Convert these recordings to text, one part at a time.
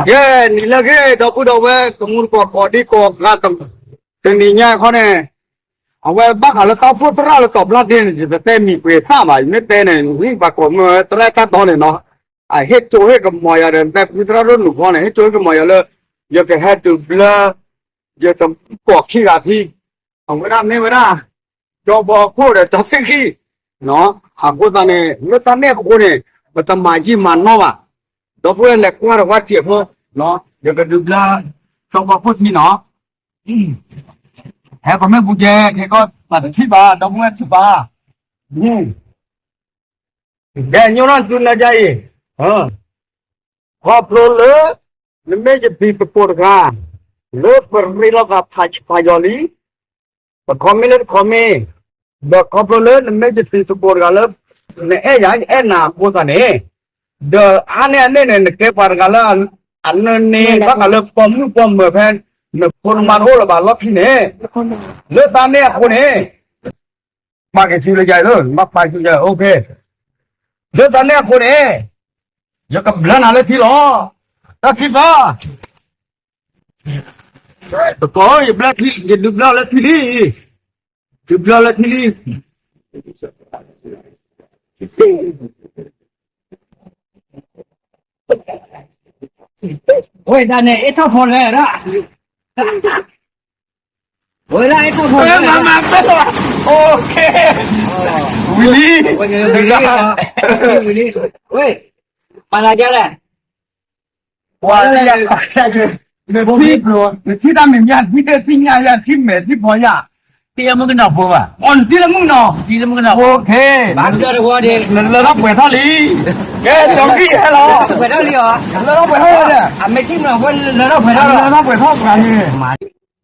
ယဲ နံၤလၢအဂ့ၤ ဒီပုၢ်ဒီဝဲၢ် တမူတကိး ကိးဒံကိးဂၤ တနံၤညါခီန့ၣ် အဝဲဘၣ်ဃးလၢတၢ်အိၣ်ဖှိၣ်သရၣ်လၢတီၤဖျါဒ့န့ၣ် ယတတဲမံၤပှဲၤသၣ်ဘၣ် ယမ့ၢ်တဲန့ၣ် ဝံဘၣ်ကိးမုၢ်ဝဲသရၣ်တၢ်တီန့ၣ်နီၤ အဟ့ၣ်ကၠိဟ့ၣ်ကမီၤယၤဒီး တဲဖုသရၣ်ဒိၣ်နုာ်ဃီန့ၣ် ဟ့ၣ်ကၠိဟ့ၣ်ကမီၤယၤလၢ ယကဟဲတုၤဘျၢ ယတကိးခံဂၤထံ အဝဲဒၣ်မ့ၢ်ဝဲဒၣ် ကၠီဘီခိၣ်ဒီးကၠီသ့ၣ်ဃံၣ် အဃိသတးန့ၣ် လၢတၢ်န့ၣ်အဃိန့ၣ် ပတမၤယံာ်မၤနီၢ်ဘၣ် ဒီပုၢ်ဝဲၢ်လဲၤကွၢ်တဝၢ်တံၢ်ဖိ ယကဒုးဘျၢ ကၠီဘီခိၣ်ထံနီၤ ဟဲပမ့ၢ်ပူၤကဲ ခဲကီၢ်ပတထံၣ်ဘၣ် ဒီပုၢ်ဝဲၢ်ထံၣ်ဘၣ် ကဲညိၣ်ထီၣ်သုနၤယါအံၤ ခီဖျိလၢ နမ့ၢ်ယတံၤသကိးတဂၤ လၢပရ့လိာ်သးဖးယံာ်လံ ပခီမ့ၢ်လၢတခီမ့ၢ် ဒီးခီဖျိလၢနမ့ၢ်ယတံၤသကိးတဂၤလၢ နအဲၣ်ယၤအဲၣ်နၤအဃိသတးန့ၣ် ဒီးအါန့ၢ်အန့ၣ်န့ၣ် နကဲပှၤတဂၤလၢ အနၢန့ၢ်ဘၣ်ဃးလၢပိာ်မုၣ်ပိာ်မၢၤဖဲ နဖိနမါတအိၣ်လၢၤဘၣ်လီၢ်ခံန့ၣ် လၢတၢ်န့ၣ်အဃိန့ၣ် ပာ်က့ၤစုလၢယၤလၢ မ့ၢ်ပာ်စုယၤ OK လၢတၢ်န့ၣ်အဃိန့ၣ် ယကဘျၢနၤလၢထံလီၤ တၢ်ခံသီ တကိး ယဘျၢထံ ယဒုးဘျၢလၢထံလံ ဒုးဘျၢလၢထံလံ ဝဲဒၣ်န့ၣ် အ့ၣ်ထီၣ်ဖိလဲၣ်ဒၣ် ဝဲဒၣ်အ့ၣ်ထီၣ်ဖိလဲၣ် OK ဝံၤလံ ဝံၤလံ ဝဲ ပာ်လၤကလဲၣ် ပှၤလၢ နထံၣ်တၢ်မဲာ်ညါ ထံၣ်သ့ၣ်ညါယၤ ထံၣ်မဲာ်ထံၣ်ဖီယၤ ထံၣ်လၢမုၣ်ကနီၤဖိဘၣ် အိ နထံၣ်လၢမုၣ်ကနီၤ ထံၣ်လၢမုၣ်ကနီၤဖိ OK နလၢထီၣ်ပှဲၤထီၣ်လံ ကဲ ကၠီကံၣ်ဟဲလီၤ ပှဲၤထီၣ်လံ နလၢထီၣ်ပှဲၤထီၣ်လံ အမ့ၢ်ထံၣ်မုၣ်ကနီၤဖိ လၢထီၣ်ပှဲၤထီၣ်လံ လၢထီၣ်ပှဲၤထီၣ်ပှဲၤန့ၣ်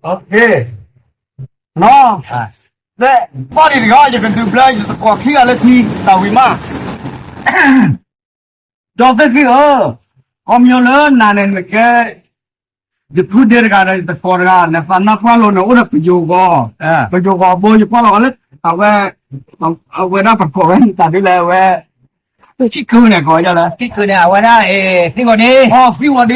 OK နီၤ သီၣ်လံတဂၤ ယကဒုးဘျၢ ယသကိးခံဂၤလၢထံ တၢ်ဝံၤမး ဒီးသ့ၣ်သ့ၣ်ဧၢ, ခီဖျိလၢနၤန့ၣ် နကဲ ယဖုဒ့တဂၤဒီးယသကိးတဂၤ နသးနါပှၢ်လိၤန့ၣ် အိၣ်ဒီးပယိၤဂီၤ, ပယိၤဂီၤဘိ ယကွၢ်လီၤလၢ အဝဲ အဝဲဒၣ်ပကိးဝဲတၢ်ဒ်လဲၣ်ဝဲ သံကုန့ၣ် ကိးဝဲဒ်လဲၣ် သံကုန့ၣ် အဝဲဒၣ် သံဂီၤဒ့, သံဂီၤဒ့,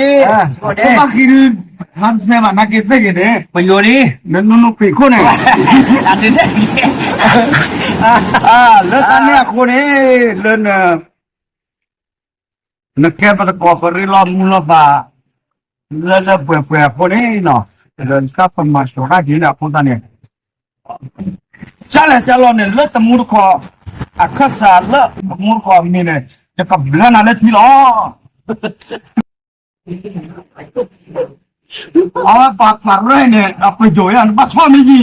သံဂီၤဒ့, ဘၣ်ဃံဒုး ဟးတစဲးဘၣ် နာ်က့သ့ၣ်ဂ့ၤန့ၣ် ပယိၤဒ့, နနုၤနုၤဖံးခိၣ်န့ၣ် လၢတၢ်န့ၣ်အဃိန့ၣ် လၢ နကဲပသကိးပရ့လိာ်မူလိာ်သး လၢလၢပှဲၤပှဲၤအဃိန့ၣ်နီၤ, ဒီးတၢ်ပမၤစှၤတၢ်က့ၤန့ၣ်အဃိသတးန့ၣ်, ကၢ်လဲၣ်ကၢ်လီၤန့ၣ် လၢတမူတကိး အခၢၣ်စးလၢတမူတကိးအမံၤန့ၣ် ယကဘျၢနၤလၢထံလီၤ. အဝဲပှၤပှၤရဲၣ်န့ၣ် အပယိၤယၤ နဘၣ်ဆီၣ်မ့ၢ်ယံၤ, ဒီ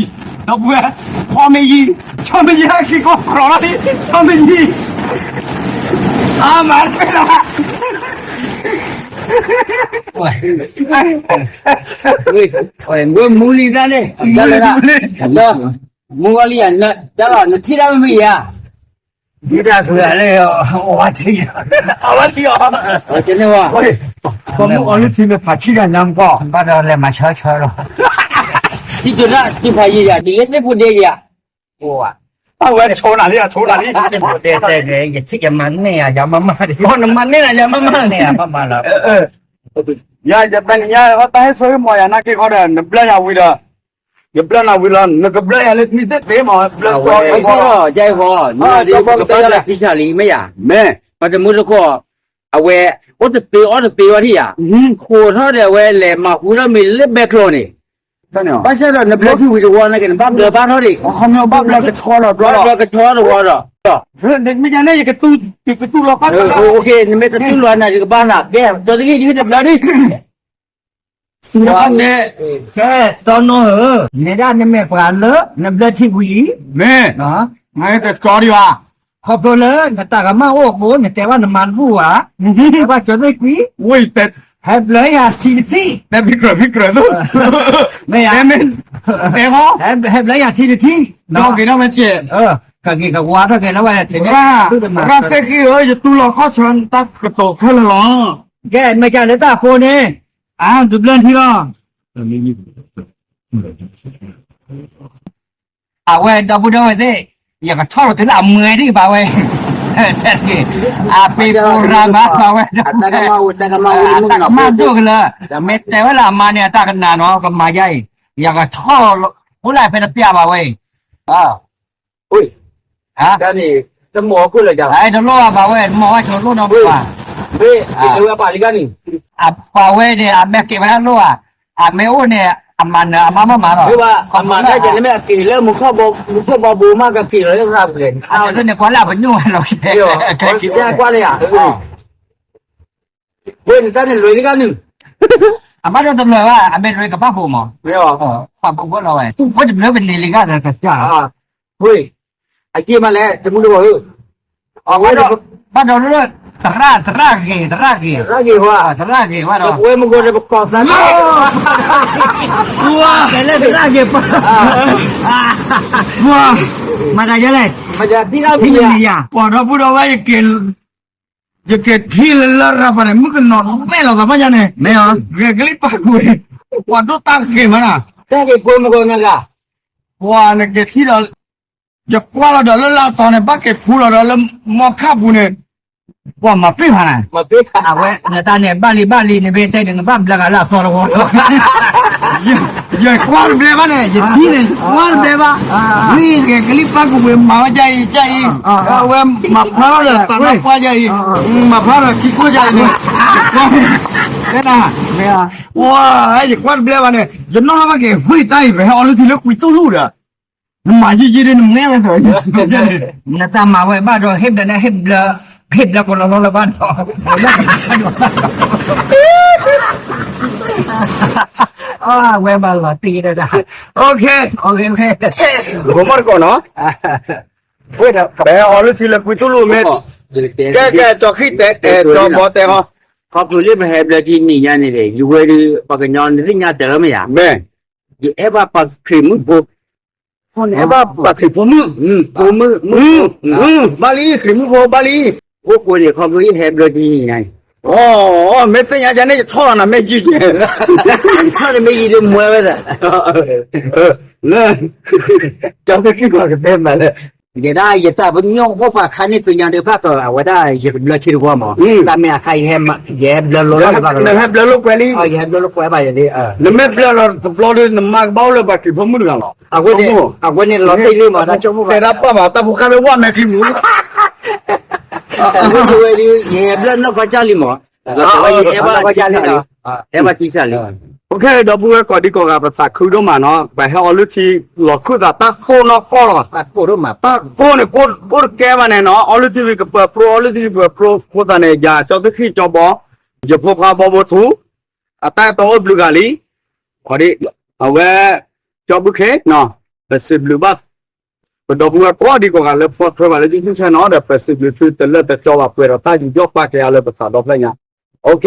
ပုၢ်ဝဲၢ် ဆီၣ်မ့ၢ်ယံၤ, ဆီၣ်မ့ၢ်ယံၤ ဟဲက့ၤကီၢ်ကြၢးလီၤ, ဆီၣ်မ့ၢ်ယံၤ, အမၤတဖဲလီၤ, ဝဲမူလံတၢ်န့ၣ် မူလံယၤ တၢ်လီၤ နထံၣ်တၢ်မ့ၢ်မ့ၢ်ယၤ ဒ်တၢ်ဖုးလၢ အဝဲထံၣ် အဝဲထံၣ်အီၤ ကမုၢ်အီၤလၢထံန့ၣ် ဖးဆံၣ်တၢ်ညါမကီၢ် ဘၣ်ဒီးလဲၤမၤဆၢဆၢလီၤ ထံၣ်တုၤဒၣ်တုၤဖးယံာ်ယၤ ဒ်လဲၣ်သ့ၣ်ဖိဒ့ယၤ အဝဲဆိနၤလံ အဆိနၤလံ ယထံၣ်ယမၤန့ၢ်ယၤ ယၤမးမး နမၤန့ၢ်ယၤ ယၤမးမးန့ၣ် ယၤမးမးလီၤ ယၤယတနံၤညါ တၢ်ဟဲဆၢဂ့ၤမီၤယၤနာ်က့ခီဒီး နဘျၢယၤဝံၤဒီး ယဘျၢနၤဝံၤလီၤ နကဘျၢယၤလၢထံသ့ၣ်သ့ၣ်မး ဘျၢကၠီကၠီ ကဘျၢယၤလၢထံဆးလံ မ့ၢ်ယၤ မ့ၢ် ပှၤတမူတကိး အဝဲ အိၣ်တပ့ၤအီၣ်တပ့ၤဝဲဒၣ်ယၤ ဃိးထီၣ်ဒီးအဝဲလဲၤမၤဃူထီၣ်မ့ၤလၢဘဲကျိၤန့ၣ် ဘၣ်ဆၣ်ဒီးနဘျၢထံဝံၤတဝီနာ်က့ နဘၣ်ဘျၢဘၣ်ထီၣ်ဒံး ဘၣ်ဘျၢကထီတဝီဒီး မ့ၢ်ယၤန့ၣ် ယကတူၢ်လီၤ နမ့ၢ်တတူၢ်လီၤနၤ ယကဘၣ်နၤ ကဲ ဒီးတဂ့ၤ ယဟ့ၣ်တဘျၢဒံး စံးန့ၣ် ကဲ စီၤနိဧၢ, နဲဒၣ်နမ့ၢ်ပှၤလၢ နဘျၢထံဝံၤလံ, မ့ၢ် နတကၠီဒံးဘၣ်, ခီဖျိလၢ နတၢ်ကမၣ်အိၣ်အဃိ နတဲဘၣ်နမါတဘူၣ်ဘၣ်, တဲဘၣ်ကၠီသ့ၣ်ကွံ, ဟဲဘျၢယၤထံတထံၣ်, တဲဖံကြၢးဖံကြၢးသိး, မ့ၢ် တဲမ့ၢ် တဲဟီ, ဟဲဘျၢယၤထံတထံၣ်, ဒီးက့ၤထီၣ်ဝဲကဲ, ကက့ၤကဝါထီၣ်က့ၤထီၣ်ဝဲ တဲန့ၣ်, ရၢ်သ့ၣ်ဃံဧၢ ယတူၢ်လီၤခီၣ်ဆၢနတၢ်ကတိၤခဲလၢာ်လီၤ. ကဲ မ့ၢ်ကၢ်လၢတၢ်အဃိန့ၣ်, အါ ဒုးဘျၢထံလီၤ. အဝဲဒီပုၢ်ဒီဝဲၢ်သ့ၣ်, ယကထီၣ်လီၤတုၤလၢအမွဲဒံးဘၣ်ဝဲ, အပ့ၤပူၤရၤမး ပာ်ဝဲဒီး တၢ်ကမၣ်ဒိၣ်ကလၢာ်, မ့ၢ်တဲဝဲလၢအမါန့ၣ် အတၢ်ကနၣ်နီၤ ကမၤယါအံၤ, ယကဆီၣ် အိၣ်လၢဖဲတပျၢ်ဘၣ်ဝဲအံၤ, တလိၣ်ဘၣ်ဘၣ်ဝဲ တမီၢ်ဝဲဆိးလိၣ်နီတဘၣ်, အပာ်ဝဲန့ၣ် အမ့ၢ်က့ၤဝဲဒၣ်လိၣ်ဧါ, အမ့ၢ်အိၣ်န့ၣ် အမၤနၢၤအမါမးမးလီၤ, အမၤတၢ်ကဲန့ၣ်မ့ၢ်အက့ၤလၢမူခိၣ်ဘီမူခိၣ်ဘီဘိမး ကက့ၤလီၤလၢသးပူၤလဲၣ်, အန့ၣ်ကွၢ်လၢအပညိၣ်ဝဲလီၤ, ကွၢ်လၢ ဝ့ၢ်နတၢ်န့ၣ်လွဲၤလံဂၤနုာ်, အဘၣ်ဒီးတလွဲၤဘၣ် အမ့ၢ်လွဲၤကဘၣ်ဘိးမး, ပာ်ဘိးဘိလီၤဝဲ, ဝဲတဘျၢပန့ၢ်လံဂၤဒီးကစၢ်, ဝ့ၢ်, အက့မးလဲၣ် တမူတဂီၢ်ဧၢ, အဝဲ, ဘၣ်ဒီးလၢ သရၣ် သရၣ်ဂ့ၤ သရၣ်ဂ့ၤ, သရၣ်ဂ့ၤဘၣ်ဒီး, ဝဲမ့ၢ်ဂီၤဒီးပကီၢ်သး, ကဲလၢသရၣ်ဂ့ၤပၢ်, မၤတၢ်ယဲလဲၣ်, ပှၤဒီပုၢ်ဒီဝဲၢ် ယက့ၤထံၣ်လၢလၢရၤပၤန့ၣ် မုၣ်ကနီၤမဲာ်လီၤသးဘၣ်ယါန့ၣ်, ဂဲၤကလံၣ်ပာ်ကွံာ်, ပှၤဒိၣ်တၢ်ဂ့ၤမးနၤ, တၢ်ဂ့ၤဖိမ့ၢ်ဂီၤနၤဂၤ, ပှၤနက့ၤထံၣ်ဒီး, ယကွၢ်လီၤဒီးလၢလၢတီၤန့ၣ် ဘၣ်က့ၤဖူလီၤဒီးလၢမီခါပူၤန့ၣ်, ပှၤမၤပ့ၢ်ဖးနၤ, အဝဲနတၢ်န့ၣ် ဘၣ်လံဘၣ်လံ နမ့ၢ်တဲန့ၣ် နဘၣ်ဘျါဂၤလၢအသီတဝီလီၤ, ယကွၢ်တဘျဲဘၣ်န့ၣ် ယထံၣ်န့ၣ် ယကွၢ်တဘျဲဘၣ်, မ့ၢ်ဂဲၤကလံၣ်ပာ်ကွံာ်ဝဲမၤဝဲဒ်အံၤဒ်အံၤ, အဝဲမၤဖျါထီၣ်ဒီးသးနါပှၢ်ဒ်အံၤ, မၤဖျါထီၣ်ခံခိၣ်ဒ်အံၤန့ၣ်, တဲနၤ, ပှၤ, ယကွၢ်တဘျဲဘၣ်န့ၣ် ယနီၣ်ထီၣ်ဘၣ်က့ၤ ဝ့ၢ်တၢ်အံၤ ပဟဲအီလုၢ်ထံလၢကွံာ်တူၢ်လူၢ်ဒီး, နမၤယံာ်ယံာ်ဒီးနမဲဝဲ, နတၢ်မၤဝဲဘၣ်ဒီး ဟ့ၣ်ဘျၢန့ၣ် ဟ့ၣ်ဘျၢ, ဟ့ၣ်ဘျၢကိးလီၤလီၤလၢၤဘၣ်ဒီး, ဝဲဘၣ်လီၤတံၢ်ဒၣ်, ဂီၤမီၢ်တကိးနီၤ, ပဟဲအီလုၢ်ထံလၢကွံာ်တူၢ်လူၢ်မ့ၢ်, ကဲကဲ ကၠီၤဃံၣ်တဲ ကၠီၤဘီတဲဟီ, ခီဖျိလၢပဟဲဘျၢထံနံၤညါန့ၣ် ယဝဲဒၣ် ပှၤကညီနသ့ၣ်ညါတၢ်လၢမ့ၢ်ဧါ, ယအဲၣ်ဘၣ်ပှၤခရံာ်မုၣ်ဖိ, နအဲၣ်ဘၣ်ပှၤခရံာ်ဖိမုၣ်, ဘၣ်လံ ခရံာ်မုၣ်ဖိဘၣ်လံ, အိၣ်ဃိန့ၣ် ခီဖျိယဟဲဘျၢထံနံၤညါန့ၣ်, မ့ၢ်သ့ၣ်ညါယၤန့ၣ် ယထီၣ်လီၤနၤမ့ၢ်ယံာ်ယဲ, ထီၣ်န့ၣ်မ့ၢ်ယံာ်ဒီးမွဲဝဲဒၣ်, လၢ, ကၠီၤဃံၣ်ကတဲမးလၢ ယဲဒၣ်ယသးပညိၣ်အိၣ်ပှၤခါန့ၣ်သ့ၣ်ညါဒီး ဘၣ်ဃးအဝဲဒၣ်ယကဘျၢထံတဝီမး, တၢ်မ့ၢ်အခါ ယဟဲဘျၢလိလီၤ, နဟဲဘျၢလိကွဲလံ, ယဟဲဘျၢလိကွဲဘၣ်ယၤ, နမ့ၢ်ဘျၢလီၤတဘျီဒီး နမါကဘၣ်အိၣ်လၢပှၤခရံာ်ဖိမုၣ်တဂၤလီၤ, အဝဲန့ၣ်လီၤတံၢ်လံမး တၢ်ဆိကမိၣ်ဘၣ်, တဲဒၣ်ပှၢ်မး တၢ်ဖိဃၢ်မ့ၢ်ဝဲမဲာ်ချံမူ အဝဲဝဲဒၣ် ယဟဲဘျၢနီၢ်ကီၢ်ကၢ်လံမး, ယဟဲဘၣ်ထံစးလံ, ဟဲဘၣ်ထံစးလံ, ဒီပုၢ်ဝဲၢ်ကိးဒံကိးဂၤ ပသးခုဒိၣ်မးနီၤ, ပဟဲအီလုၢ်ထံလီၤခုၣ်သးတၢ်ကိၢ်နီၢ်ကီၢ်လီၤ, တၢ်ကိၢ်ဒိၣ်မး, တၢ်ကိၢ်န့ၣ် ကိၢ်တကဲဘၣ်န့ၣ်နီၤ, အီလုၢ်ထံဝံၤကပၢၤဖျိ အီလုၢ်ထံဝံၤကပၢၤဖျိအဃိသတးန့ၣ် ယၤကၠီၤသ့ၣ်ဃံၣ်ကၠီၤဘီ, ယဖိခွါဘီဘိထူ, အတၢ်အဲၣ်တီအိၣ်ဘျုးဂၤလံ, အီဒ်, အဝဲ, ကၠီဘုခ့, ပစံးဘျုးဘၣ် ပဒီပုၢ်ဝဲၢ်ကိးဒံကိးဂၤလၢဖီထွဲဘၣ်လၢ YouTube channel နီၤ, ဒီးပစံးဘျုးသုတလၢာ်တကီဘၣ် ပှဲၤဒီးတၢ်ယူးယီၣ်ပာ်ကဲအါလၢပသးဒီဖျၢၣ်ညါ, OK.